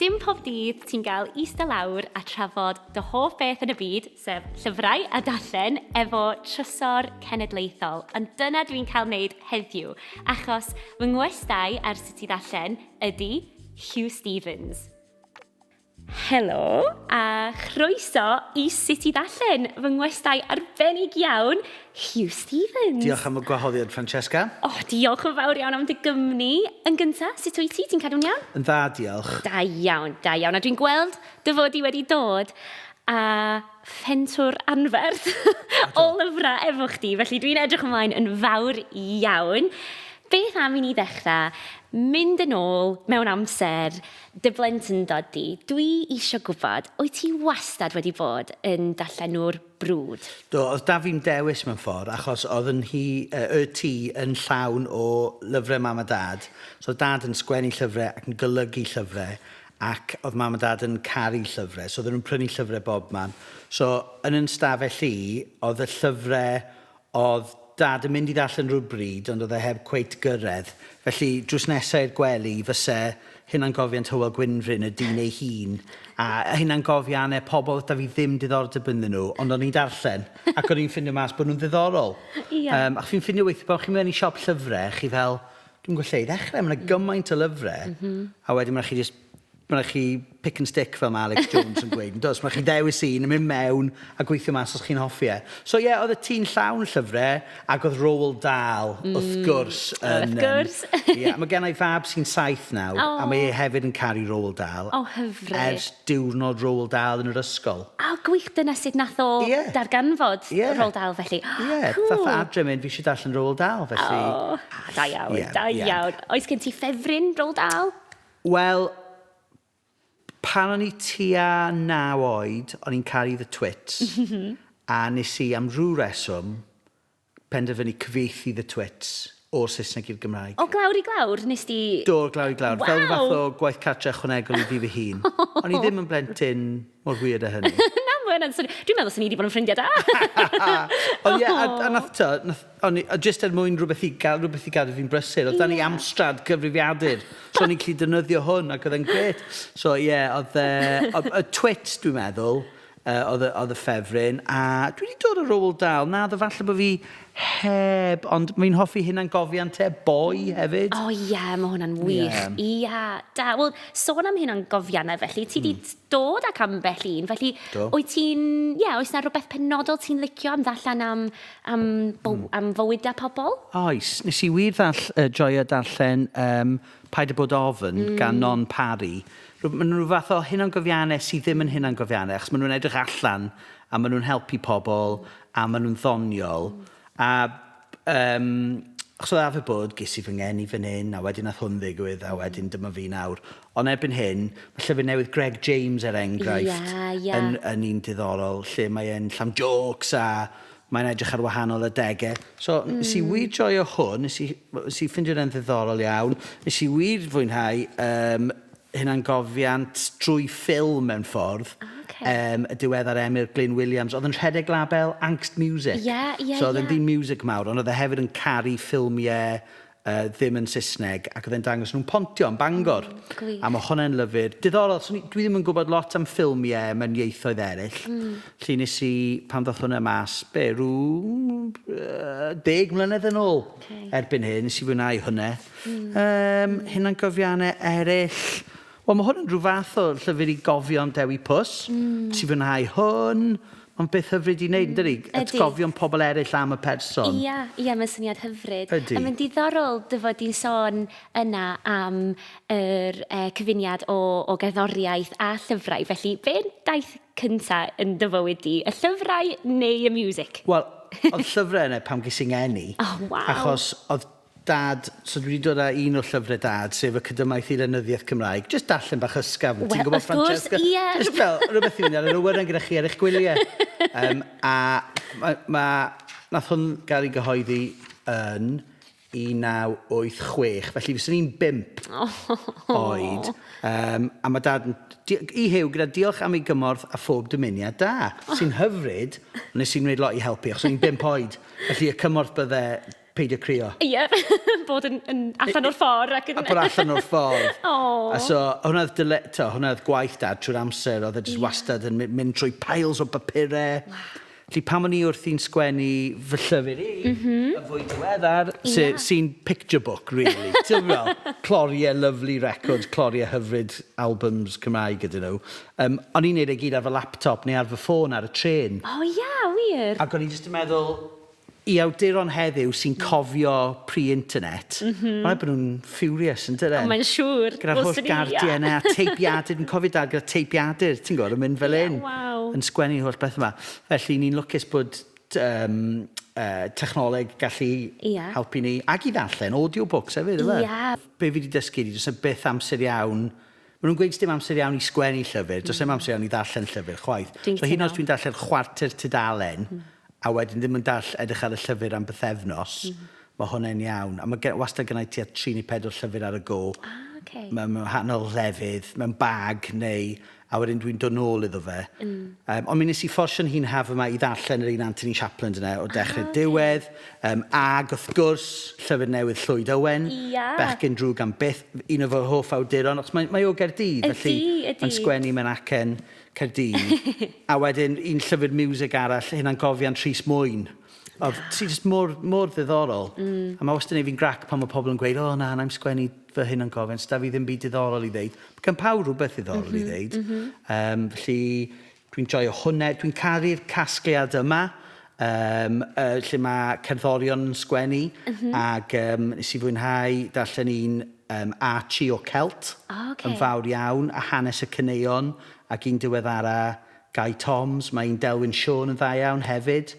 Dim pob dydd ti'n gael eistedd lawr a trafod dy hoff beth yn y byd, sef llyfrau a darllen, efo trysor cenedlaethol. Ond dyna dwi'n cael wneud heddiw, achos fy ngwestai ar Sut i Ddarllen ydy Huw Stephens. Helo a chroeso i Sut i Ddarllen, fy ngwestai arbennig iawn, Huw Stephens. Diolch am y gwahoddiad, Francesca. O, oh, diolch yn fawr iawn am dy gymni. Yn gyntaf, sut wyt ti? Ti'n cadw'n iawn? Yn dda, diolch. Da iawn, da iawn. A dwi'n gweld dy fod i wedi dod a phentwr anferth o lyfrau efo chdi, felly dwi'n edrych ymlaen yn fawr iawn. Beth am i ni ddechrau mynd yn ôl mewn amser dy blentyndod di? Dwi isio gwybod, wyt ti wastad wedi bod yn darllenwr brwd? Do, oedd 'da fi'm dewis mewn ffordd, achos oedd yn nhŷ, y tŷ yn llawn o lyfrau mam a dad. So oedd dad yn sgwennu llyfrau ac yn golygu llyfrau, ac oedd mam a dad yn caru llyfrau, so oedden nhw'n prynu llyfrau bob man. So yn yn stafell i, oedd y llyfrau oedd dad yn mynd i ddarllen rhywbryd, ond oedd e heb cweit gyrraedd. Felly drws nesa i'r gwely fyse hunangofiant Hywel Gwynfryn, y dyn ei hun, a hunangofiannau pobl oedd 'da fi ddim diddordeb ynddyn nhw, ond o'n i'n darllen, ac o'n i'n ffindio mas bod nhw'n ddiddorol. Ia. Um, ac fi'n ffindio weithiau pan chi'n mynd i siop llyfrau, chi fel, Dwi'm yn gwybod lle i ddechrau, mae 'na gymaint o lyfrau, a wedyn mae 'na chi jyst, mae 'na chi pick and stick fel mae Alex Jones yn gweud, yn does? Mae chi ddewis un, yn mynd mewn a gweithio mas os chi'n hoffi e. So ie, yeah, oedd y tŷ'n llawn llyfrau, ac oedd Roald Dahl, wrth gwrs, yn... Wrth gwrs. Ie, yeah, mae gen i fab sy'n 7 nawr, oh. a mae e hefyd yn caru Roald Dahl. Oh, hyfryd. Ers diwrnod Roald Dahl yn yr ysgol. O, gwych, dyna sut nath o yeah. darganfod yeah. Roald Dahl, felly. Ie, yeah, cool. Ddath adre mynd, fi eisiau darllen Roald Dahl, felly... Oh, da iawn, yeah, da yeah. iawn. Oes gen ti ffefryn Roald Dahl? Wel, pan o'n i tua 9 oed, o'n i'n caru The Twits, a nes i am rhyw reswm penderfynu cyfieithu The Twits o'r Saesneg i'r Gymraeg. O glawr i glawr, nes di... Do, o'r glawr i glawr. Waw! Fel rhyw fath o gwaith cartre ychwanegol i fi fy hun. O'n i ddim yn blentyn mor weird â hynny. Na, mae hynna'n swnio... Dwi'n meddwl 'swn i 'di bod yn ffrindiau da! Ond ie, a, a nath, to, nath, o'n i, a jyst er mwyn rhywbeth i gael, rhywbeth i gadw fi'n brysur, oedd 'da ni Amstrad gyfrifiadur, so o'n i'n gallu defnyddio hwn ac oedd e'n grêt. So ie, yeah, oedd, e, y Twits dwi'n meddwl, Yy, oedd y, oedd y ffefryn, a dwi wedi dod ar Roald Dahl, naddo, falle bod fi heb, ond mi'n hoffi hunangofiant e, Boy hefyd. O oh, ie, yeah, mae hwnna'n wych. Ia, yeah. Da. Wel, sôn am hunangofiannau felly, ti wedi mm. dod ac ambell un, felly Do. wyt ti'n, ie, yeah, oes na rhywbeth penodol ti'n licio am ddarllen am, am, bo, mm. am fywydau pobl? Oes, nes i wir ddall, joio darllen um, Paid â bod ofn mm. gan Non Parry. Maen nhw rhyw fath o hunangofiannau sydd ddim yn hunangofiannau, achos maen nhw'n edrych allan a maen nhw'n helpu pobl a maen nhw'n ddoniol. A um, achos oedd arfer bod, ges i fy ngeni fan hyn, a wedyn nath hwn ddigwydd, a wedyn dyma fi nawr. Ond erbyn hyn, mae llyfr newydd Greg James, er enghraifft, yeah, yeah. Yn, yn un diddorol, lle mae e'n llawn jokes a mae'n edrych ar wahanol adegau. So, nes i wir joio hwn, nes i, nes i ffindio hwnna'n ddiddorol iawn. Nes i wir fwynhau um, hunangofiant drwy ffilm mewn ffordd. Okay. Um, y diweddar Emyr Glyn Williams, oedd yn rhedeg label Angst Music. Yeah, yeah, so oedd yn yeah. ddyn music mawr, ond oedd e hefyd yn caru ffilmiau ddim yn Saesneg, ac oedd e'n dangos nhw'n Pontio, yn Bangor. Gwych. A mae hwnna'n lyfr diddorol. So, dwi ddim yn gwybod lot am ffilmiau mewn ieithoedd eraill. Felly nes i, pan ddoth hwnna mas, be, rhyw 10 mlynedd yn ôl okay. erbyn hyn, nes i fwynhau hwnna. Um, hunangofiannau eraill. Wel, mae hwn yn rhyw fath o llyfr i gofio am Dewi Pws. Nes i fwynhau hwn. Mae'n beth hyfryd i wneud, yn dydi? Atgofion pobl eraill am y person. Ia, ia, mae'n syniad hyfryd. Ydy. A mae'n diddorol dy fod di'n sôn yna am yr cyfuniad o, o gerddoriaeth a llyfrau. Felly, be daeth cynta yn dy fywyd di? Y llyfrau neu y music? Wel, oedd llyfrau yna pan ges i ngeni. Oh, waw. Achos oedd dad, so dwi wedi dod â un o llyfrau dad, sef y Cydymaith i Lenyddiaeth Cymraeg. Just darllen bach ysgafn, ti'n Wel, gwybod, wrth gwrs, Francesca? ie. Just fel, rhywbeth i fynd ar yr awyren gyda chi ar eich gwyliau. Um, a ma, nath hwn gael ei gyhoeddi yn 1986, felly fyswn i'n 5 oed. A mae dad yn, i Huw, gyda diolch am ei gymorth a phob dymuniad da, sy'n hyfryd, ond nes i'n gwneud lot i helpu, achos o'n i'n 5 oed. Felly y cymorth bydde Peidio crio. Ie, bod yn, yn allan o'r ffordd. Ac yn... A bod allan o'r ffordd. Oh. A so, hwnna oedd, dyle, to, hwnna oedd gwaith dad trwy'r amser, oedd e jyst yeah. wastad yn mynd trwy piles o bapurau. Wow. Felly pan o'n i wrthi'n sgwennu fy llyfr i, yn fwy diweddar, sy, Ie. sy'n picture book, really. Ti'n fel, cloriau lovely records, cloriau hyfryd albums Cymraeg ydyn nhw. O'n i'n neud e gyd ar fy laptop neu ar fy ffôn ar y trên. O ia, wir. Ac o'n i jyst yn meddwl, i awduron heddiw sy'n cofio pre-internet, mm -hmm. mae'n bod nhw'n furious, yn dydyn? O, mae'n siŵr. Gyda'r holl Welswn i, gardiau ie. yna, a teipiadur, yn cofio dad gyda teipiadur, ti'n gwybod, yn mynd fel Ie, un. waw. Yn sgwennu holl beth yma. Felly ni'n lwcus bod technoleg gallu Ie. helpu ni, ac i ddarllen audiobooks hefyd, yfe? Ie. Be fi wedi dysgu ydi, does 'na byth amser iawn. Maen nhw'n gweud dim amser iawn i sgwennu llyfr, does dim amser iawn i ddarllen llyfr chwaith. Dwi'n So hyd yn oed cytuno. os dwi'n darllen chwarter tudalen, a wedyn ddim yn dall edrych ar y llyfr am bythefnos, mae hwnna'n iawn. A mae wastad gennau tua 3 neu 4 llyfr ar y go. Ah, okay. Mewn wahanol lefydd, mewn bag neu... A wedyn dwi'n dod nôl iddo fe. Ond mi nes i fforsio'n hun haf yma i ddarllen yr un Anthony Shapland yna o dechrau diwedd. Ag wrth gwrs, llyfr newydd Llwyd Owen. Ia. Bechgyn Drwg am Byth, un o fy hoff awduron. Achos mae o Gaerdydd, Ydi, felly ydi. mae'n sgwennu mewn acen Caerdydd. A wedyn un llyfr music arall, Hunangofiant Rhys Mwyn. Oedd, sy'n just mor, mor ddiddorol. A mae wastad yn neud fi'n grac pan mae pobl yn gweud, o na, na'n sgwennu fy hunangofiant, da fi ddim byd diddorol i ddeud. Mae gan pawb rhywbeth diddorol i ddeud. Felly dwi'n joio hwnna. Dwi'n caru'r casgliad yma, lle mae cerddorion yn sgwennu. Ac nes i fwynhau darllen un Archie o Celt. O, ocê. Yn fawr iawn, a hanes y caneuon, ac un diweddara Guy Toms, mae un Delwyn Siôn yn dda iawn hefyd.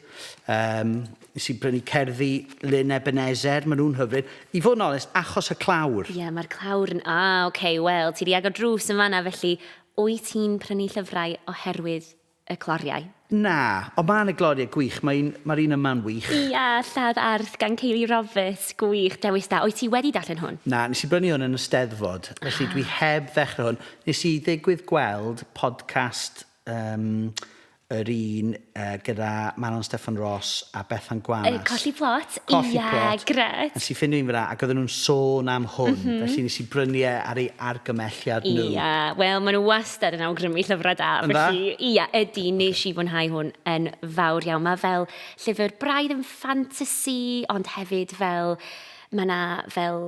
Nes i brynu cerddi Lyn Ebenezer, maen nhw'n hyfryd. I fod yn onest, achos y clawr. Ie, mae'r clawr yn... Ah, oce, okay, wel, ti di agor drws yn fanna, felly wyt ti'n prynu llyfrau oherwydd y cloriau? Na, ond mae yna gloriau gwych, mae'r mae un yma'n wych. Ia, Lladd Arth gan Ceili Roberts, gwych, dewis da. Wyt ti wedi darllen hwn? Na, nes i brynu hwn yn y Steddfod, felly dwi heb ddechrau hwn. Nes i ddigwydd gweld podcast yr un gyda Manon Steffan Ross a Bethan Gwanas. Colli Plot? Colli Ia, Plot. gret. Nes i ffindio un fyna, ac oedden nhw'n sôn am hwn, felly nes i brynu e ar ei argymelliad nhw. Ia, wel, maen nhw wastad yn awgrymu llyfrau da. Yn dda? Felly, ia, ydy, nes i fwynhau hwn yn fawr iawn. Mae fel llyfr braidd yn ffantasi, ond hefyd fel, mae na fel...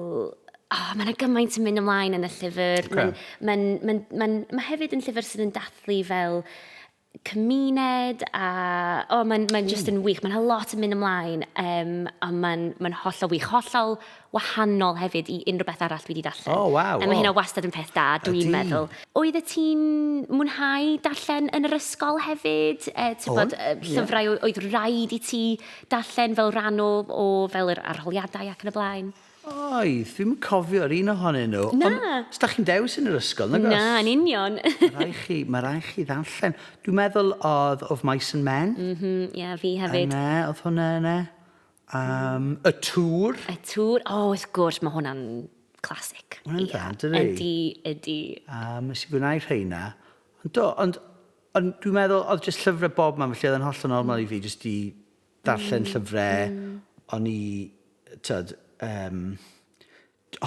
Oh, mae yna gymaint yn mynd ymlaen yn y llyfr. Ocê. Mae'n, mae'n, mae'n, mae hefyd yn llyfr sydd yn dathlu fel cymuned a oh, mae'n mae just yn wych. Mae'n lot yn mynd ymlaen a mae'n mae hollol wych. Hollol wahanol hefyd i unrhyw beth arall dwi wedi darllen. Oh, waw, A mae hynna oh. wastad yn peth da, dwi'n Ydi. meddwl. Oeddet ti'n mwynhau darllen yn yr ysgol hefyd? Ti'n O'n, bod, ie. llyfrau oedd rhaid i ti darllen fel rhan o fel yr arholiadau ac yn y blaen? Oedd, dwi'm yn cofio'r un ohonyn nhw. Na. Ond os da chi'n dewis yn yr ysgol, nag oes? Na, yn union. Mae rhaid chi ddarllen. Dwi'n meddwl oedd Of Mice and Men. Ie, fi hefyd. Yna, oedd hwnna yna. Y Tŵr. Y Tŵr, o, oh, wrth gwrs, mae hwnna'n classic. Ma' hwnna'n Ie, dda, dydi? Ydy, ydy. Nes i fwynhau rheina. Ond do, ond dwi'n meddwl oedd jyst llyfrau bob man, felly oedd yn hollol normal i fi jyst i darllen llyfrau. O'n i, tyd,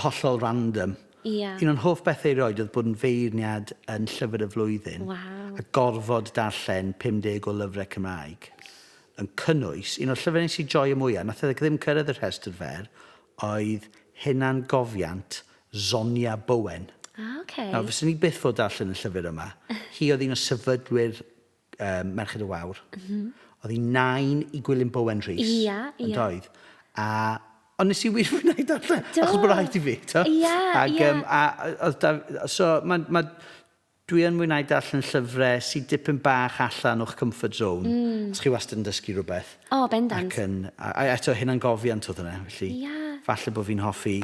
hollol random. Ia. Un o'n hoff bethau erioed oedd bod yn feirniad yn llyfr y flwyddyn. Waw. A gorfod darllen 50 o lyfrau Cymraeg. Yn cynnwys, un o'r llyfrau nes i joio mwyaf, nath e ddim cyrraedd y rhestr fer, oedd Hunangofiant Zonia Bowen. Ah, oce. Nawr, fyswn i byth fod darllen y llyfr yma. Hi oedd un o sefydlwyr Merched y Wawr. Oedd hi nain i Gwilym Bowen Rhys. Ia, Yn ia. doedd. A, ond nes i wir fwynhau darllen, Do. achos bod rhaid i fi, to. Ia, Ag, ia. A, oedd so, ma, dwi yn mwynhau darllen llyfrau sydd dipyn bach allan o'ch comfort zone. Os chi wastad yn dysgu rhywbeth. O, bendant. Ac yn, a eto, hunangofiant oedd hwnna, felly Ia. falle bod fi'n hoffi...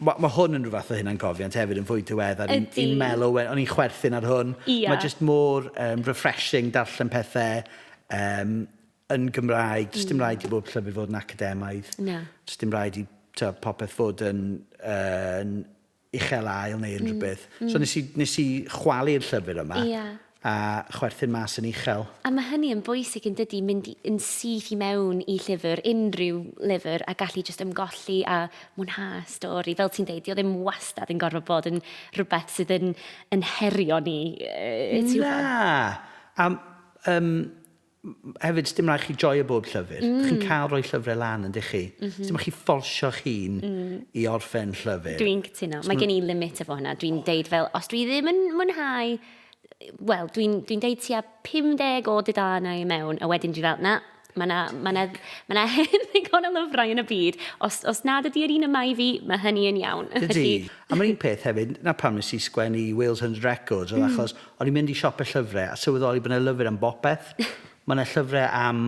Mae ma hwn yn rhyw fath o hunangofiant hefyd yn fwy diweddar. Un, Ydi. un mellow, o'n i'n chwerthin ar hwn. Ia. Mae jyst mor refreshing darllen pethau yn Gymraeg. Does dim rhaid i bob llyfr fod yn academaidd. Na. Does dim rhaid i popeth fod yn uchel ael neu unrhyw beth. So nes i chwalu'r llyfr yma. Ia. A chwerthin mas yn uchel. A mae hynny yn bwysig yn dydi, mynd yn syth i mewn i llyfr, unrhyw lyfr, a gallu jyst ymgolli a mwynhau stori. Fel ti'n deud, 'di o ddim wastad yn gorfod bod yn rhywbeth sydd yn herio ni. Ti'n gwbod? Na! A hefyd, dim rhaid chi joio bob llyfr. Chi'n cael rhoi llyfrau lan, yn dych chi? Dim rhaid chi fforsio'ch hun i orffen llyfr. Dwi'n cytuno. Mae gen i limit efo hwnna. Dwi'n deud fel, os dwi ddim yn mwynhau, wel, dwi'n dwi deud tua 50 o dudalennau i mewn, a wedyn dwi fel, na, mae na, ma na, ma na hen ddigon o lyfrau yn y byd. Os nad ydy'r un yma i fi, mae hynny yn iawn. Dydy. A mae'n un peth hefyd, na pam nes i sgwennu Wales 100 Records, oedd achos o'n i'n mynd i siop y llyfrau a sylweddoli bod yna lyfr am bopeth. Mae yna llyfrau am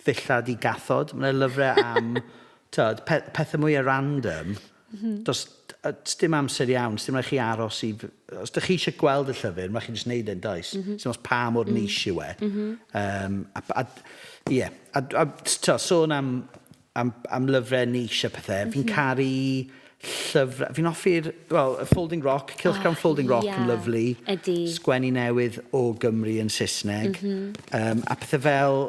ddillad i gathod, mae yna lyfrau am tyd, pethau mwy random. Does dim amser iawn, dim rhaid chi aros i. Os ydych chi eisiau gweld y llyfr, mae chi'n just neud e'n does. Dim os pa mor niche yw e. A, ie, a to, sôn am lyfrau niche a pethau, fi'n caru llyfrau. Fi'n hoffi'r, well, Folding Rock, Cylchgrawn Folding Rock yn lyfli. Ydy. Sgwennu newydd o Gymru yn Saesneg. A pethau fel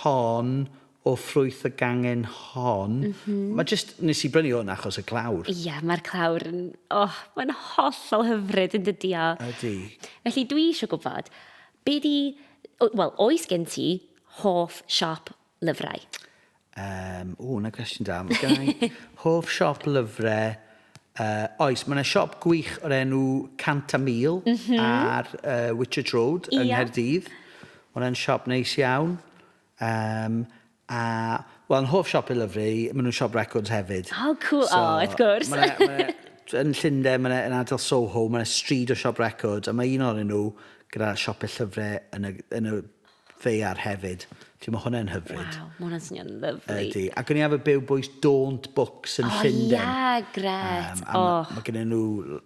Hon, o ffrwyth y gangen hon. Mae just, nes i brynu hwn achos y clawr. Ie, mae'r clawr yn... Oh, mae'n hollol hyfryd yn dydi o. Ydy. Felly dwi eisiau gwybod, be di... Wel, oes gen ti hoff siop lyfrau? O, na cwestiwn da. Mae gen i hoff siop lyfrau. Oes, mae yna siop gwych o'r enw Cant a Mil ar Whitchurch Road yng Nghaerdydd. Mae hwnna'n siop neis iawn. A, wel, yn hoff siop i lyfrau, maen nhw'n siop records hefyd. Oh, cool. So, oh, wrth gwrs. Ma yn Llundain, mae'n yn ardal Soho, mae'n stryd o siop records, a mae un ohonyn nhw gyda siop y llyfrau yn y ddaear hefyd. Felly mae hwnna'n hyfryd. Waw, mae hwnna'n swnio'n lyfli. Ydy. Ac o'n i arfer byw bwys Daunt Books yn Llundain. Ie, gret. A ma gen nhw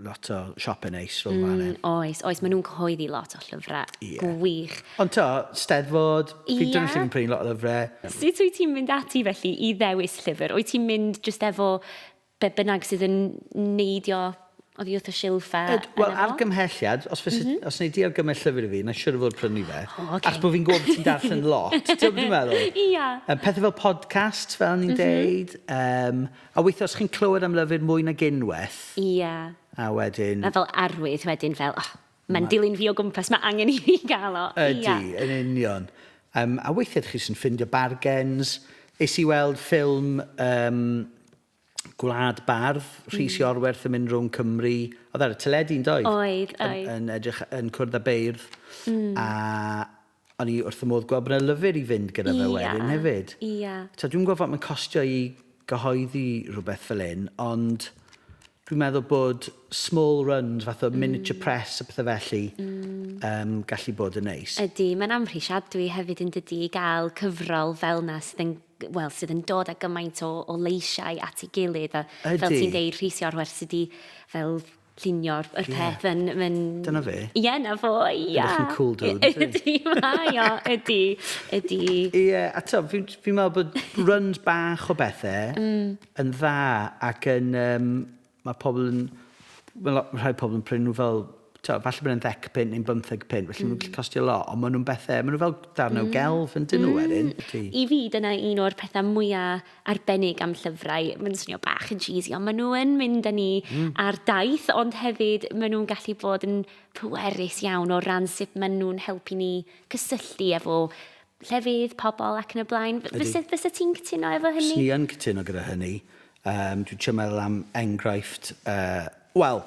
lot o siopau neis rhwng mm, Oes, maen nhw'n cyhoeddi lot o llyfrau. Gwych. Ond to, Steddfod, fi dyna lle fi'n prynu lot o lyfrau. Sut wyt ti'n mynd ati felly i ddewis llyfr? Wyt ti'n mynd just efo be bynnag sydd yn neidio oddi wrth y silff a Wel, argymhelliad, os wnei di argymell llyfr i fi, na siŵr o fod prynu fe. O, ocê. Achos bod fi'n gwybod bod ti'n darllen lot. Ti'n gwybod beth dwi'n meddwl? Ia. Pethau fel podcast, fel ni'n deud. A weithio, os chi'n clywed am lyfr mwy nag unwaith, a wedyn. Mae fel arwydd wedyn fel, oh, mae'n dilyn fi o gwmpas, mae angen i fi gael o. Ydy, yn union. A weithiau chi sy'n ffindio bargains. Es i weld ffilm Gwlad Bardd, Rhys Iorwerth yn mynd rhwng Cymru. Oedd ar y teledu yn doedd? Oedd, oedd. Yn edrych, yn cwrdd â beirdd. A o'n i wrth y modd gweld bod yna lyfr i fynd gyda fe wedyn hefyd. So, dwi'n gwybod fod mae'n costio i gyhoeddi rhywbeth fel un, ond dwi'n meddwl bod small runs, fath o miniature press a pethau felly, gallu bod yn neis. Ydy, mae'n amhrisiadwy hefyd yn dydy i gael cyfrol fel na sydd yn, wel, sydd yn dod â gymaint o leisiau at ei gilydd. A fel ti'n deud, Rhys Iorwerth sydd wedi fel llunio'r yr peth yn. Dyna fe. Ie, na fo, ia. Edrych yn cool dude, yndi? Ydy, mae o, ydy. Ie, a to, fi'n fi meddwl bod runs bach o bethau yn dda ac yn... mae pobl yn... Mae rhai pobl yn prynu nhw fel... To, falle bod yn 10 punt neu'n 15 punt, felly mm. maen nhw'n gallu costio lot, ond maen nhw'n bethau, maen nhw fel darn o gelf yn dyn nhw wedyn. Ydy. I fi, dyna un o'r pethau mwyaf arbennig am llyfrau. Mae'n swnio bach yn cheesy, ond maen nhw yn mynd â ni ar daith, ond hefyd maen nhw'n gallu bod yn pwerus iawn o ran sut maen nhw'n helpu ni cysylltu efo llefydd, pobl ac yn y blaen. Fysa ti'n cytuno efo hynny? Swn i yn cytuno gyda hynny. Dwi'n trio meddwl am enghraifft. Wel,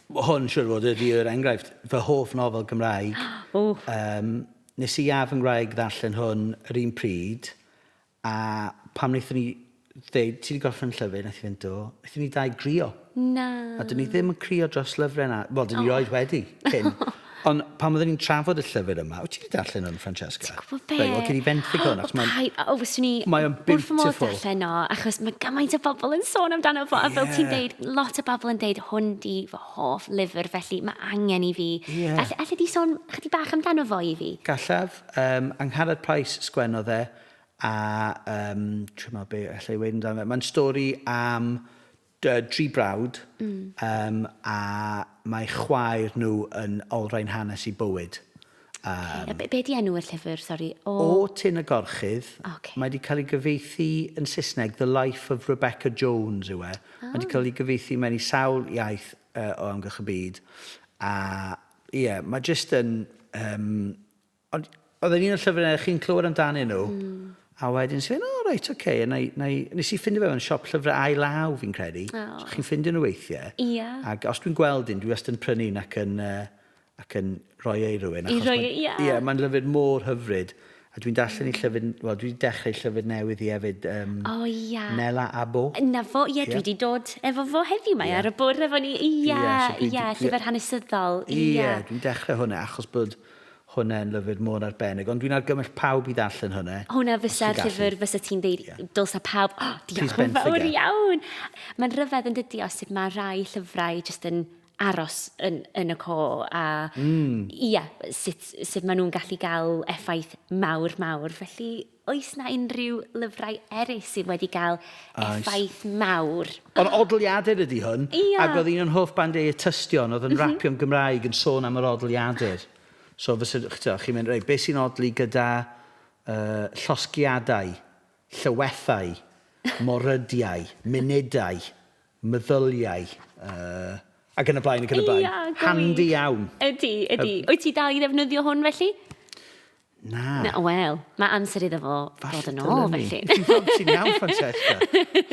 hwn siwr fod ydy'r enghraifft. Fy hoff nofel Gymraeg. O. Nes i a fy ngwraig ddarllen hwn yr un pryd, a pam wnaethon ni ddeud, "Ti wedi gorffen llyfr?" Nath i fynd, "Do." Wnaethon ni dau grio. Na. A dyn ni ddim yn crio dros lyfrau na. Wel, dyn ni roed wedi, cyn. Ond pan oedden ni'n trafod y llyfr yma, wyt ti wedi darllen hwn, Francesca? Ti'n gwybod be? Reit, wel, gei di fenthyg hwn, achos mae'n Paid, o, fyswn i Mae o'n wrth fy modd beautiful. darllen o, achos mae gymaint o bobl yn sôn amdano fo, a fel ti'n deud, lot o bobl yn deud, "Hwn di fy hoff lyfr, felly mae angen i fi." Alle di sôn chydig bach amdano fo i fi? Gallaf. Angharad Price sgwennodd e, a trio meddwl be allai weud amdano fe. Mae'n stori am Dri brawd, a mae chwaer nhw yn olrhain hanes i bywyd. Okay. Be, be di enw y llyfr, sori? O, o Tyn y Gorchudd. Okay. Mae wedi cael ei gyfieithu yn Saesneg, The Life of Rebecca Jones yw e. Oh. Mae wedi cael ei gyfieithu mewn i sawl iaith o amgylch y byd. A ie, yeah, mae jyst yn... Ond oedd e'n un o'r llyfrau 'na chi'n clywed amdanyn nhw, a wedyn ti'n mynd, o reit, oce, a na i, na i, nes i ffindio fe mewn siop llyfrau ail law, fi'n credu. Oh. So chi'n ffindio nhw weithiau. Ia. Ac os dwi'n gweld un, dwi wastad yn prynu un ac yn, ac yn rhoi e i rywun. I rhoi e, ia. Ie, mae'n lyfr mor hyfryd. A dwi'n darllen i llyfr, wel, dwi wedi dechrau llyfr newydd i hefyd. O, ia. Nela Abo. Na fo, ie, dwi wedi dod efo fo heddiw, mae ar y bwrdd efo ni. Ia, ia, llyfr hanesyddol. Ie, dwi'n dechrau hwnna achos bod hwnna yn lyfr mor arbennig. Ond dwi'n argymell pawb i ddarllen hwnna. Hwnna fysa'r llyfr fysa ti'n deud, dylsa pawb, oh, diolch yn fawr iawn. Mae'n rhyfedd yn dydi o sut mae rai llyfrau jyst yn aros yn, yn y co a ia, sut, sut maen nhw'n gallu gael effaith mawr, mawr. Felly, oes na unrhyw lyfrau eraill sydd wedi cael effaith mawr? Ond odliadur ydy hwn. Ia. Ac oedd un o'n hoff bandiau y Tystion, oedd yn rapio'n Gymraeg yn sôn am yr odliadur. So fysa, chi'n mynd, reit, beth sy'n odli gyda llosgiadau, llywethau, morydiau, munudau, meddyliau, ac yn y blaen, ac yn y blaen. Ia, gwych. Handi iawn. Ydy, ydy. Wyt ti dal i ddefnyddio hwn felly? Na. Na, wel, mae amser iddo fo ddod yn ôl, felly. Ti'n iawn, Francesca.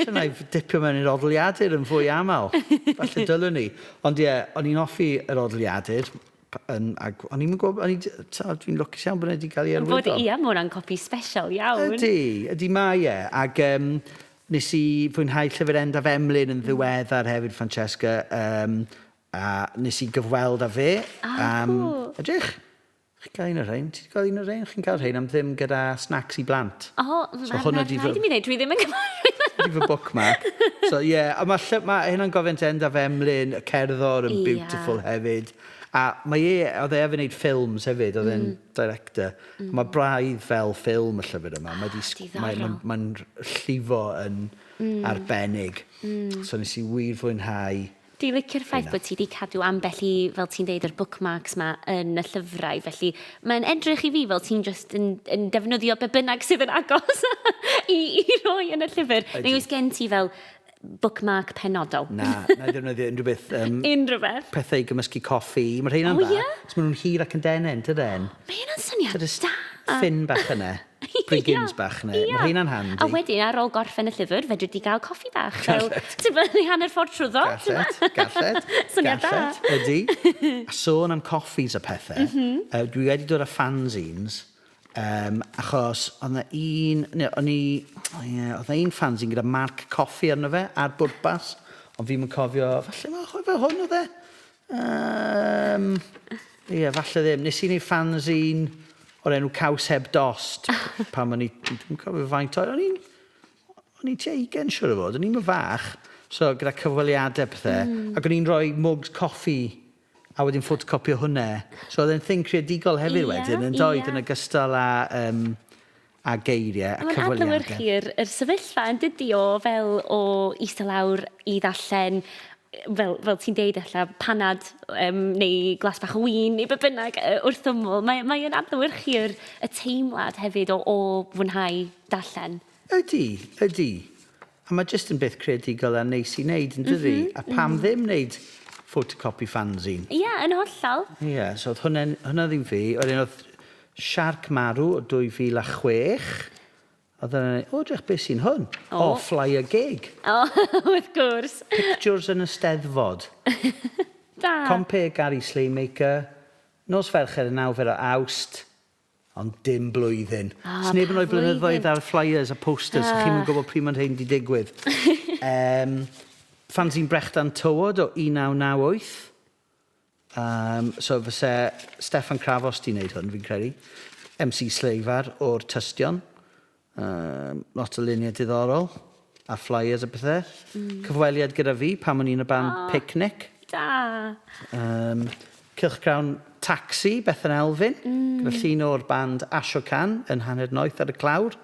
So na i dipio mewn i'r odliadur yn fwy aml. Falle dylwn ni. Ond ie, o'n i'n hoffi yr odliadur. Yn, ac o'n i'n gwybod, o'n i, dwi'n lwcus iawn bod wedi cael ei arwyddo. Bod, ia, mae hwnna'n copi special iawn. Ydy, ydy mae e. Ac nes i fwynhau llyfr Endaf Emlyn yn ddiweddar hefyd, Francesca. A nes i gyfweld â fe. Ah, cool. Edrych, chi'n cael un o'r rhain? Ti wedi cael un o'r rhain? Chi'n cael rhain am ddim gyda snacks i blant. O, So mae hwnna ma 'di rhaid i mi ddweud, dwi ddim yn gyfarwydd. Di fy bookmark. So ie, yeah, a mae ma hynna'n gofyn Endaf Emlyn, y cerddor yn beautiful hefyd. A mae e, oedd e efo wneud ffilms hefyd, oedd e'n director. Mae braidd fel ffilm y llyfr yma. Mae Diddorol. Mae'n llifo yn arbennig. So nes i wir fwynhau. Dwi'n licio'r ffaith bod ti wedi cadw ambell i, fel ti'n deud, yr bookmarks ma yn y llyfrau, felly mae'n edrych i fi fel ti'n just yn defnyddio be bynnag sydd yn agos i roi yn y llyfr. Neu oes gen ti fel bookmark penodol? Na, na i ddefnyddio unrhyw beth. Unrhyw beth. Pethau i gymysgu coffi. Mae rheina'n O, dda. ie? Os maen nhw'n hir ac yn denau, dydyn? Mae hynna'n syniad da. Ffin bach yna. Briggins bach yna. Mae rheina'n handi. A wedyn, ar ôl gorffen y llyfr, fedri di gael coffi bach. Fel, ti'n bod yn hanner ffordd trwyddo. Gallet, gallet. Syniad da. Gallet, ydy. A sôn am coffis a pethau, dwi wedi dod â fanzines, achos oedd 'na un, ne, o'n i, o ie, oedd 'na un fanzine gyda marc coffi arno fe, ar bwrpas, ond fi'm yn cofio, falle mae fe hwn oedd e? Ie, falle ddim. Nes i wneud fanzine o'r enw Caws Heb Dost, pan o'n i, dwi'n cofio faint oed, o'n i tua 20 siŵr o fod, o'n i'n fach, so gyda cyfweliadau pethau, ac o'n i'n rhoi mugs coffi a wedyn photocopio hwnna. So oedd e'n thing creadigol hefyd wedyn, yn doedd, yn ogystal â geiriau a Mae'n cyfweliadau. adlewyrchu'r yr sefyllfa yn dydi o fel o eistedd lawr i ddarllen, fel ti'n deud ella, panad neu glas bach o win neu be bynnag wrth ymyl. Mae yn adlewyrchu'r y teimlad hefyd o fwynhau darllen. Ydy, ydy. A mae jyst yn beth creadigol a neis i wneud, yn dydi? A pam ddim wneud photocopy fanzine? Ie, yn hollol. Ie, yeah, so oedd hwnna ddim fi. Wedyn oedd Siarc Marw o 2006. Oedd yna, o, drych, beth sy'n hwn? O, Flyer Gig. O, wrth gwrs. Pictures yn y Steddfod. Da. Compare Gary Slaymaker. Nos Fercher y 9 o Awst. Ond dim blwyddyn. O, Sneb yn rhoi pa blynyddoedd flwyddyn? ar flyers a posters, so chi'n gwybod pryd mae'n rhain di digwydd. Fanzine Brechdan Tywod o 1998. So fyse Steffan Cravos di wneud hwn, fi'n credu. MC Sleifar o'r Tystion. Lot o luniau diddorol. A flyers a pethau. Cyfweliad gyda fi pan o'n i'n y band Picnic. Da. Cylchgrawn Taxi, Bethan Elfyn. Gyda llun o'r band Ashokan yn hanner noeth ar y clawr.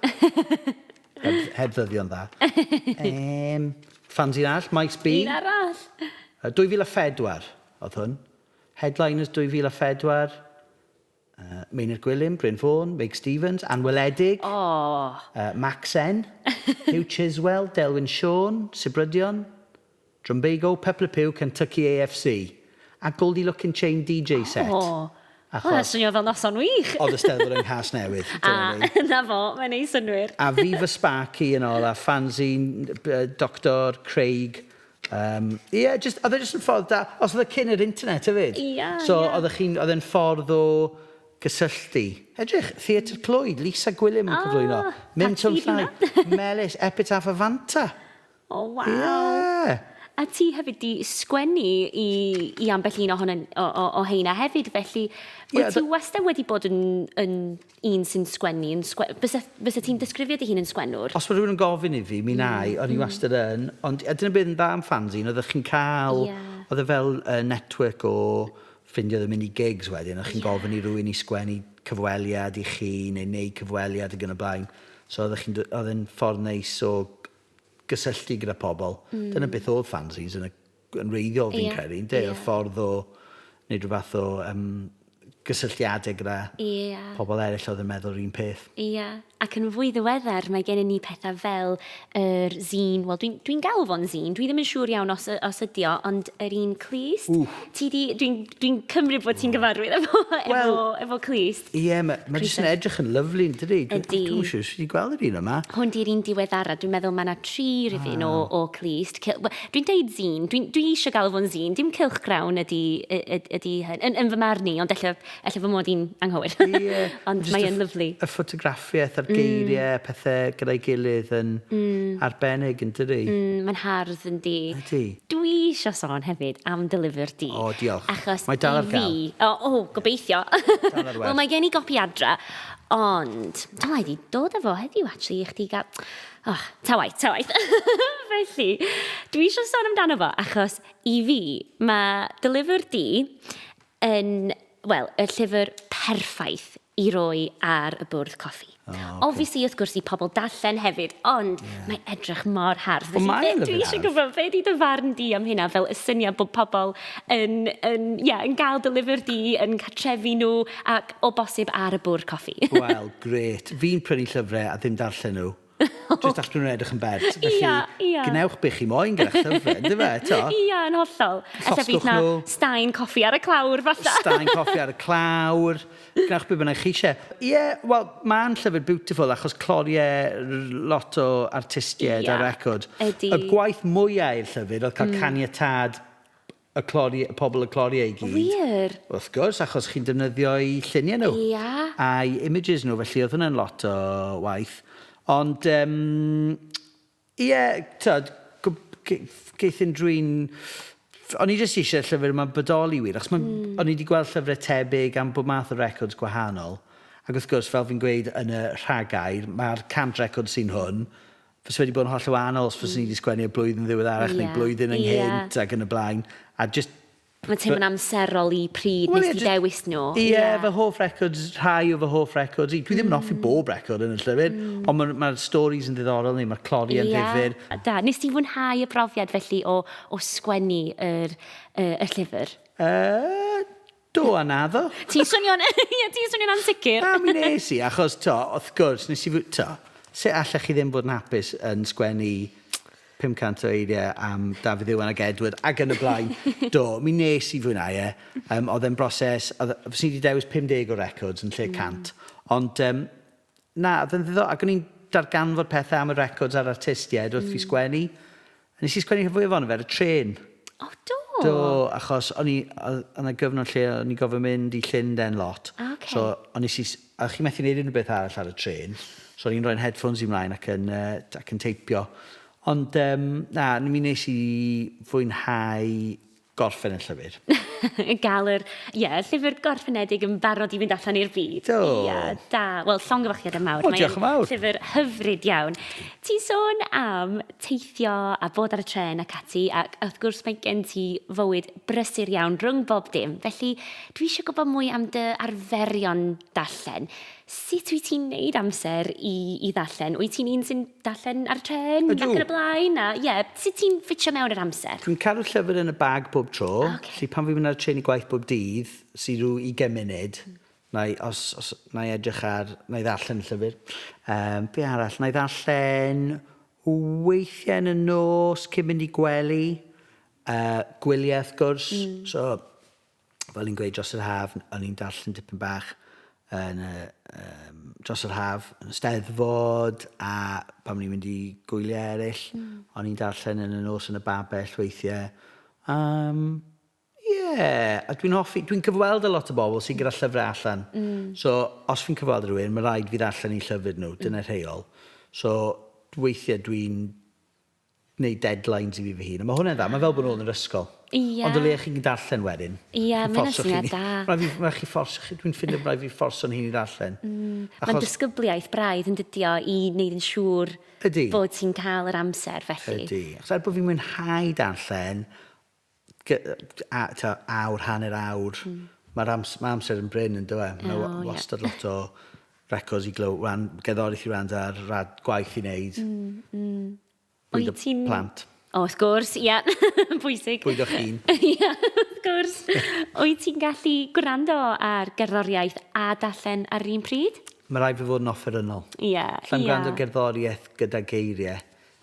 Heb ddyddio'n dda. Fanzine arall, Maes B. Un arall. 2004 oedd hwn. Headliners 2004. Meinir Gwilym, Bryn Fôn, Meic Stevens, Anweledig. Oh. Max N, Huw Chiswell, Delwyn Siôn, Sibrydion, Drumbago, Pepé Le Pew, Kentucky AFC. A Goldie Lookin Chain DJ set. Oh. Achos oh, swnio fel noson wych. Oedd y Steddfod yng Nghasnewydd. A, na fo, mae'n ei synwyr. A Viva Sparky yn ôl, a fanzine, Dr Craig. Yeah, just, oedd e just yn ffordd da. Os oedd e cyn yr internet hefyd. So oedd e'n ffordd o gysylltu. Edrych, Theatr Clwyd, Lisa Gwilym yn cyflwyno. Mim Twm Llai, Melys, Epitaph Avanta. Oh, waw. Yeah. A ti hefyd di sgwennu i ambell un ohonyn, o heina hefyd, felly wyt ti wastad wedi bod yn un sy'n sgwennu? Fysa ti'n disgrifio dy hun yn sgwennwr? Os mae rhywun yn gofyn i fi, mi nai, o'n i wastad yn, ond a dyna beth yn dda am fanzine, oeddech chi'n cael, oedd e fel network o ffrindiau oedd yn mynd i gigs wedyn, o'ch chi'n gofyn i rhywun i sgwennu cyfweliad i chi, neu neud cyfweliad ac yn y blaen. So oedd e'n ffordd neis o gysylltu gyda pobl. Dyna beth oedd fanzines yn wreiddiol fi'n credu, ynde? Y ffordd o wneud rhywbeth o gysylltiadau gyda pobl eraill oedd yn meddwl yr un peth. Ie, ac yn fwy ddiweddar mae gennym ni pethau fel yr zine, wel dwi'n galw fo'n zine, dwi ddim yn siŵr iawn os ydi o, ond yr un Clust. Dwi'n cymryd bod ti'n gyfarwydd efo Clust. Ie, mae jyst yn edrych yn lyfli, yn dydi? Ydi. Dwi'n siŵr sydd wedi gweld yr un yma. Hwn di'r un diweddara, dwi'n meddwl mae yna 3 rhifyn o Clust. Dwi'n deud zine, dwi eisiau galw fo'n zine, dim cylchgrawn ydy hyn, yn fy marn i, ond ella fy mod i'n anghywir. Ond mae yn lyfli. Y ffotograffiaeth a'r geiriau, pethau gyda'i gilydd yn arbennig, yn dydi? Mae'n hardd, yn di. Ydy. Dwi eisiau sôn hefyd am dy lyfr di. O, diolch. Achos Mae dal ar gael. O, gobeithio. Dal ar werth. Wel, mae gen i gopi adra, ond dylai di dod efo heddiw, actually, i chdi gael... Oh, ta waith, ta waith. Felly, dwi eisiau sôn amdano fo, achos i fi, mae dy lyfr di yn, wel, y llyfr perffaith i roi ar y bwrdd coffi. Oh, okay. Obviously, wrth gwrs, i pobl darllen hefyd, ond mae edrych mor hardd. Wel, Felly, mae yn dwi lyfr eisiau hardd. gwybod, be di dy farn di am hynna, fel y syniad bod pobl yn gael dy lyfr di, yn cartrefi nhw, ac o bosib ar y bwrdd coffi. Wel, gret. Fi'n prynu llyfrau a ddim darllen nhw. Just achos nhw'n edrych yn bert. Felly, Ia, ia. gwnewch be chi moyn gyda'ch llyfrau, yndyfe, eto? Ia, yn hollol. Ella fydd Llosgwch na nhw. staen coffi ar y clawr, falle. Staen coffi ar y clawr. Gwnewch be bynnag chi eisiau. Ie, wel, mae'n llyfr beautiful achos cloriau lot o artistiaid a record. Ydi. Y gwaith mwyaf i'r llyfr oedd cael caniatâd y pobl y cloriau i gyd. Wir? Wrth gwrs, achos chi'n defnyddio eu lluniau nhw. A'i images nhw, felly oedd hwnna'n lot o waith. Ond, ie, tyd, geith unrhyw un... O'n i jyst eisiau llyfr yma'n bodoli wir, achos o'n i wedi gweld llyfrau tebyg am bob math o records gwahanol. Ac wrth gwrs, fel fi'n gweud yn y rhagair, mae'r 100 record sy'n hwn, fysa wedi bod yn holl wahanol os fyswn i wedi sgwennu y blwyddyn ddiweddarach neu blwyddyn ynghynt ac yn y blaen. A just Mae'n teimlo'n amserol i pryd Wel, nes ie, ti dewis nhw. Ie, fy hoff records, rhai o fy hoff records. Dwi ddim yn hoffi bob record yn y llyfr, ond mae'r stories yn ddiddorol neu mae'r clori yn ddifyr. Da, nes ti fwynhau y brofiad felly o sgwennu y llyfr? Do a naddo. Ti'n swnio'n ie, ti'n swnio'n ansicr. Na, mi nes i, achos, to, wrth gwrs, nes i to, sut allech chi ddim bod yn hapus yn sgwennu 500 o eiriau am Dafydd Iwan ac Edward ac yn y blaen. Do, mi nes i fwynhau e. Oedd e'n broses, fyswn i wedi dewis 50 o records yn lle 100. Ond, na, oedd e'n ddiddorol, ac o'n i'n darganfod pethau am y records a'r artistiaid wrth fi sgwennu. A nes i sgwennu fwy ohono fe ar y trên. O, do? Do, achos o'n i, oedd yna gyfnod lle o'n i gofio mynd i Llundain lot. So, o'n i a chi methu gwneud unrhyw beth arall ar y trên. So, o'n i'n rhoi'n headphones i mlaen ac yn teipio. Ond, na, mi nes i fwynhau gorffen y llyfr. Gael yr, ie, llyfr gorffenedig yn barod i fynd allan i'r byd. Do. Ie, da. Wel, llongyfarchiadau mawr. O, diolch yn fawr. Llyfr hyfryd iawn. Ti'n sôn am teithio a bod ar y trên ac ati, ac wrth gwrs mae gen ti fywyd brysur iawn rhwng bob dim. Felly, dwi eisiau gwybod mwy am dy arferion darllen. Sut wyt ti'n neud amser i, i ddarllen? Wyt ti'n un sy'n darllen ar y trên Ydw. ac yn y blaen? A, ie, sut ti'n ffitio mewn yr amser? Dwi'n cadw llyfr yn y bag bob tro. Ocê. Felly pan fi'n mynd ar y trên i gwaith bob dydd, sy'n rhyw 20 munud, na i, os, os, na i edrych ar, na i ddarllen y llyfr. Um, be arall? Na i ddarllen weithiau yn y nos cyn mynd i gwely, uh, gwyliau wrth gwrs. So, fel i'n gweud dros yr haf, o'n i'n darllen dipyn bach yn y, dros yr haf, yn y steddfod, a pan o'n i'n mynd i gwyliau eraill, o'n i'n darllen yn y nos yn y babell weithiau. Yeah, a dwi'n hoffi, dwi'n cyfweld a lot o bobl sy'n gyda llyfrau allan. So, os fi'n cyfweld rhywun, mae rhaid fi ddarllen eu llyfr nhw, dyna'r rheol. So, weithiau dwi'n gwneud deadlines i fi fy hun. A mae hwnna'n dda, mae fel bod nhw'n yr ysgol. Ond o leia chi'n darllen wedyn. Ie, Chi'n ma' hynna'n fforso syniad chi- da. Rhaid fi, rhaid chi fforso chi, dwi'n ffindio rhaid fi fforso'n hun i ddarllen. Mae'n disgybliaeth braidd yn dydio i wneud yn siŵr Ydi. bod ti'n cael yr amser felly. Ydy. Achos er bod fi'n mwynhau darllen, a, ta, awr, hanner awr, mae'r ams ma amser yn brin yn dywe. Mae O, ie. wastad lot o records i glywed, ran, gerddoriaeth i wrando ar, rad gwaith i wneud. Bwydo Wyt ti'n- plant. O, wrth gwrs, ie, pwysig. Bwydo'ch hun. Ie, wrth gwrs. Wyt ti'n gallu gwrando ar gerddoriaeth a darllen ar yr un pryd? Mae rhaid fi fod yn offerynnol. Ie, Alla i'm ie. gwrando gerddoriaeth gyda geiriau,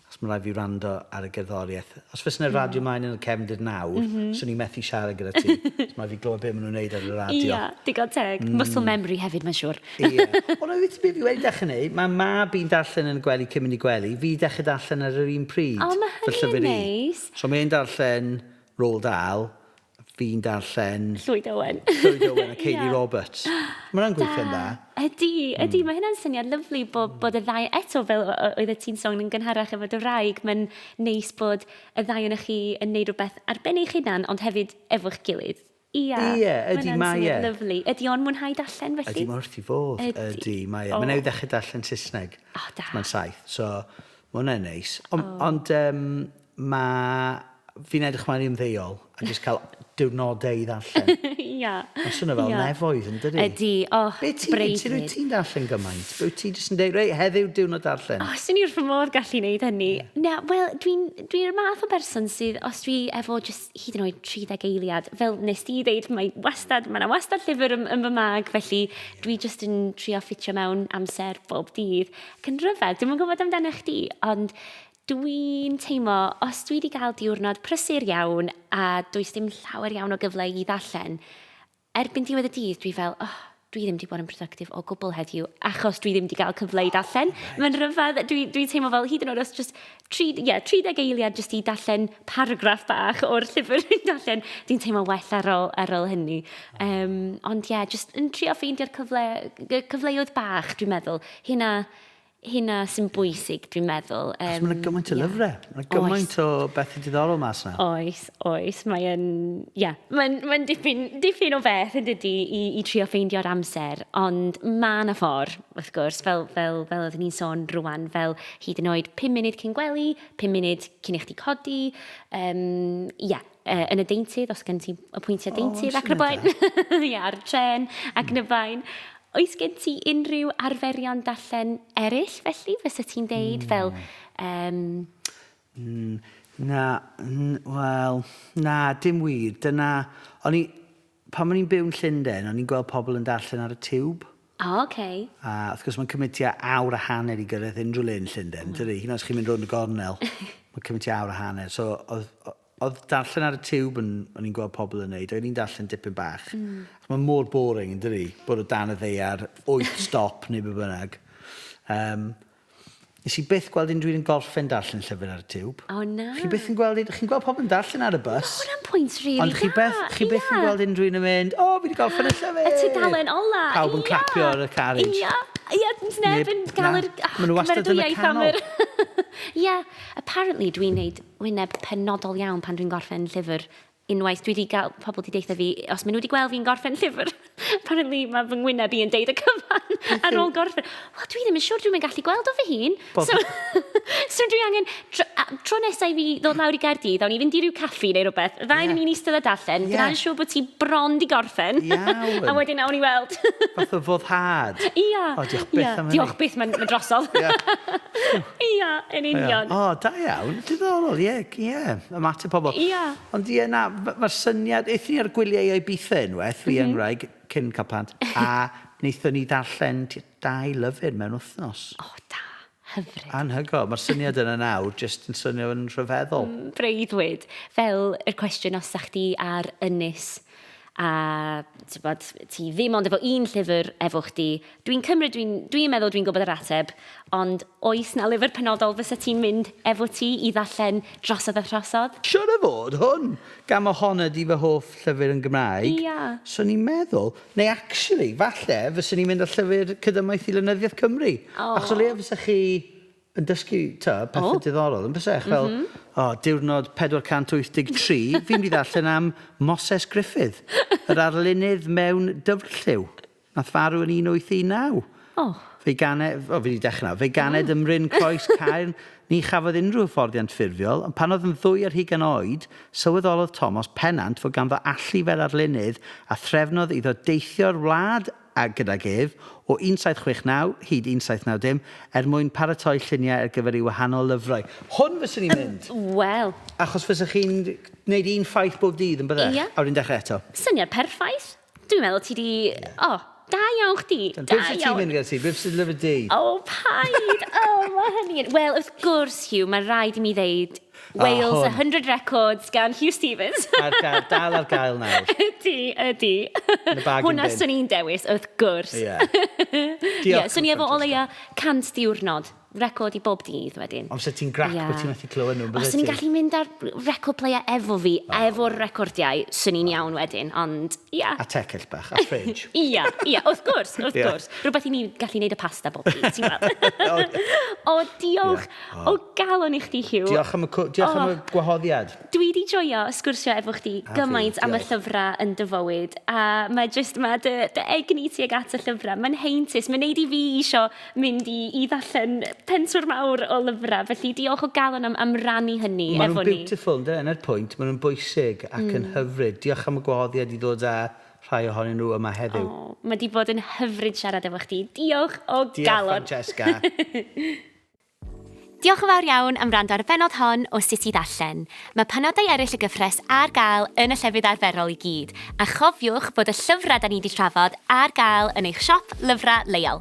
achos mae rhaid fi wrando ar y gerddoriaeth. Os fysa 'na radio mlaen yn y cefndir nawr, swn i'n methu siarad gyda ti. So mae fi glywed beth maen nhw'n neud ar y radio. Ie, digon teg. Muscle memory hefyd, mae'n siŵr. Ie. Ond wyt ti beth fi wedi dechrau neud? Mae mab i'n darllen yn y gwely cyn mynd i gwely. Fi dechrau darllen ar yr un pryd. O, ma' fy hynny'n llyfr i. neis. So mae'n darllen Roald Dahl, fi'n darllen Llwyd Owen. Llwyd Owen a Katie Ie. Roberts. Mae hwnna'n gweithio'n dda. Ydy, ydy, mae hynna'n syniad lyfli bod y ddau, eto fel oeddet ti'n sôn yn gynharach efo dy wraig, mae'n neis bod y ddau ohonoch chi yn neud rhywbeth ar ben eich hunan, ond hefyd efo'ch gilydd. Ia, Ie, ydy, ma' hynna'n mae e. syniad lyfli. Ydy o'n mwynhau darllen felly? Ydy, mae wrth i fodd. Ydy. Ydy, mae e. O. Mae newydd ddechrau darllen Saesneg. O, da. Mae'n 7, so mae hwnna'n neis. Ond, oh. ond mae... Fi'n edrych mlaen i ymddeol a jyst cael diwrnodau i ddarllen. Ia. Mae'n swnio fel Ia. nefoedd, yn dydi? Ydy, o, Be ti'n neud? Sut wyt breuddwyd. ti'n darllen gymaint? Be wyt ti jyst yn deud, reit, heddiw diwrnod darllen? O, swn i wrth fy modd gallu neud hynny. Na, wel, dwi'n dwi math o berson sydd, os dwi efo just hyd yn oed 30 eiliad, fel nes di ddeud, mae wastad, mae yna wastad llyfr yn fy mag, felly dwi just yn trio ffitio mewn amser bob dydd. Ac yn rhyfedd, dwi'm yn gwybod amdano chdi, ond dwi'n teimlo, os dwi wedi cael diwrnod prysur iawn a does dim llawer iawn o gyfle i ddarllen, erbyn diwedd y dydd, dwi fel, oh, dwi ddim wedi bod yn productive o gwbl heddiw, achos dwi ddim wedi cael cyfle i darllen. Mae'n rhyfedd, dwi teimlo fel hyd yn oed os just yeah, 30 eiliad just i darllen paragraff bach o'r llyfr dwi'n darllen, dwi'n teimlo well ar ôl hynny. Ond ie, yeah, just yn trio ffeindio'r cyfle, cyfleoedd bach, dwi'n meddwl. Hynna sy'n bwysig, dwi'n meddwl. Um, Mae yna gymaint o lyfrau. Mae yna gymaint o bethau diddorol mas yna. Oes, oes. Mae'n, ie, yeah, mae'n mae dipyn, dipyn o beth yn dydi i trio ffeindio'r amser, ond mae yna ffordd, wrth gwrs, fel oeddwn ni'n sôn rwan, fel hyd yn oed 5 munud cyn gwely, 5 munud cyn i chdi codi, yeah, yn y deintydd, os gen ti apwyntiad deintydd ac yn y blaen. Ie, ar y tren ac yn y blaen. Oes gen ti unrhyw arferion darllen eraill felly, fysa ti'n deud, fel... Na, wel, na, dim wir. Dyna, o'n i, pan o'n i'n byw yn Llundain, o'n i'n gweld pobl yn darllen ar y tiwb. O, okay. A wrth gwrs mae'n cymryd tua awr a hanner i gyrraedd unrhyw le yn Llundain, dydy? Hyd yn oed os chi'n mynd rownd y gornel, mae'n cymryd tua awr a hanner. So, oedd darllen ar y tiwb yn, o'n i'n gweld pobl yn neud, o'n i'n darllen dipyn bach. Mae'n mor boring, yn dydy? Bod o dan y ddaear, 8 stop neu be bynnag. Nes i byth gweld unrhyw un yn gorffen darllen llyfr ar y tiwb. O, na. Chi byth yn gweld, chi'n gweld pobl yn darllen ar y bus. Hwnna'n pwynt really Ond chi da. byth, chi byth yn gweld unrhyw un yn mynd, "O, fi wedi gorffen y llyfr." Y tudalen ola. Pawb yn clapio ar y carriage. Ia, neb yn gael Na. yr Ma' nhw wastad yn y cymeradwyaeth am canol. Ie, apparently dwi'n neud wyneb penodol iawn pan dwi'n gorffen llyfr. Unwaith dwi wedi cael pobl wedi deutha fi, os maen nhw wedi gweld fi'n gorffen llyfr, apparently mae fy ngwyneb i yn deud y cyfan ar ôl gorffen. Wel, dwi ddim yn siŵr, dwi'n gallu gweld o fy hun. So, so dwi angen, tro, tro nesaf i fi ddod lawr i Gaerdydd, awn i fynd i ryw caffi neu rhywbeth, ddau yeah. ni'n eistedd a darllen, yeah. gwna'n siŵr bod ti bron di gorffen. Iawn. A wedyn awn i weld. Fath o foddhad. Ia. O, diolch byth yeah. am hynny. Diolch byth, mae'n ma drosodd. Ia. Ia, yn union. O, da iawn. Diddorol, ie, ie. Ymateb pobl. Ia. Ond ie, na, mae'r syniad, aethon ni ar gwyliau i Ibiza unwaith, fi mm -hmm. Ngwraig, cyn cael plant, a wnaethon ni ddarllen dau lyfr mewn wythnos. O, da. Hyfryd. Anhygoel. Mae'r syniad yna nawr jyst yn swnio yn rhyfeddol. Breuddwyd. Fel yr cwestiwn os sa chdi ar ynys a tybod, ti ddim ond efo un llyfr efo chdi. Dwi'n cymryd, dwi'n dwi meddwl dwi'n gwybod yr ateb, ond oes na lyfr penodol fysa ti'n mynd efo ti i ddarllen drosodd a throsodd? Siwr o fod, hwn! Gan mae hon ydi fy hoff llyfr yn Gymraeg. Ia. So ni'n meddwl, neu actually, falle, fyswn i'n mynd â llyfr Cydymaith i Lenyddiaeth Cymru. O. Achos o leia fysa chi yn dysgu ta, pethau oh. diddorol, yn bysech? Fel, mm -hmm. oh, diwrnod 483, fi'n mynd i ddarllen am Moses Griffith, yr arlunydd mewn dyfrlliw. Nath farw yn 1819. Oh. Fe ganed, o, fi wedi dechrau nawr, fe ganed ym Mryn Croes Caern, ni chafodd unrhyw hyfforddiant ffurfiol, ond pan oedd yn 22 oed, sylweddolodd Thomas Pennant fod ganddo allu fel arlunydd a threfnodd iddo deithio'r wlad a gydag ef, o 1769 hyd 1790, er mwyn paratoi lluniau ar gyfer ei wahanol lyfrau. Hwn fyswn i'n mynd. Wel. Achos fysech chi'n gwneud un ffaith bob dydd yn byddech? Ia. A wedyn dechrau eto. Syniad perffaith. Dwi'n meddwl ti di... O, da iawn chdi. Da Beth sy'n ti'n mynd gyda ti? Beth sy'n lyfr di? O, paid! O, mae hynny yn... Wel, wrth gwrs, Hugh, mae rhaid i mi ddeud Wales 100 Records gan Hugh Stevens. Ar gael, dal ar gael nawr. Ydy, ydy. Yn y bargain Hwna bin. swn i'n dewis, wrth gwrs. Ie. Ie, swn i efo o leia 100 diwrnod. Record i bob dydd wedyn. Ond fysa ti'n grac bod ti'n methu clywed nhw, bydde ti? Os o'n i'n gallu mynd ar record player efo fi, efo'r recordiau, swn i'n iawn wedyn, ond ia. A tecell bach, a fridge. Ia, ia, wrth gwrs, wrth gwrs. Rhywbeth i ni gallu neud y pasta bob dydd, ti'n gweld. O, diolch o galon i chdi, Huw. Diolch am y, diolch am y gwahoddiad. Dwi di joio sgwrsio efo chdi gymaint am y llyfrau yn dy fywyd, a mae jyst, mae dy, dy egni tuag at y llyfrau, mae'n heintus, mae'n neud i fi isio mynd i, i ddarllen pentwr mawr o lyfrau, felly diolch o galon am, am rannu hynny efo ni. Maen nhw'n beautiful, yndyn? Dyna'r pwynt, maen nhw'n bwysig ac yn hyfryd. Diolch am y gwahoddiad i ddod â rhai ohonyn nhw yma heddiw. O, mae di bod yn hyfryd siarad efo chdi. Diolch o galon. Diolch, Francesca. Diolch yn fawr iawn am wrando ar y bennod hon o Sut i Ddarllen. Mae penodau eraill y gyfres ar gael yn y llefydd arferol i gyd, a chofiwch bod y llyfrau da ni 'di trafod ar gael yn eich siop lyfrau leol.